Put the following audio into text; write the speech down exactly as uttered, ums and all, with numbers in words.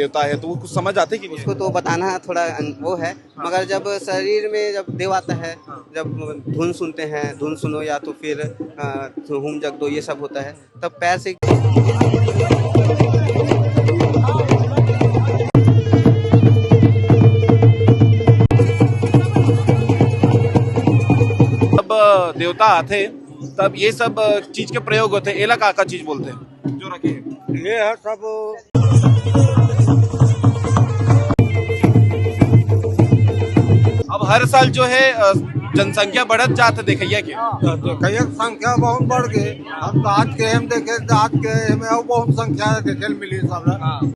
देवता है, तो वो कुछ समझ आते कि नहीं? उसको तो बताना थोड़ा अन-, वो है, हाँ। मगर जब शरीर में जब देव आता है, हाँ। जब धुन सुनते हैं, धुन सुनो या तो फिर, अ, हूम जग दो, ये सब होता है, तब पैर से जब देवता आते, तब ये सब चीज के प्रयोग होते, एला का का चीज बोलते हैं जो रखे हैं? ये है सब। अब हर साल जो है, अ, जनसंख्या बढ़त जात है देखैया के। तो देखैया के संख्या बहुत बढ़ गई। हम तो आज के हम देखे, आज के हम अउ बहुत संख्या देखे ल मिली सब।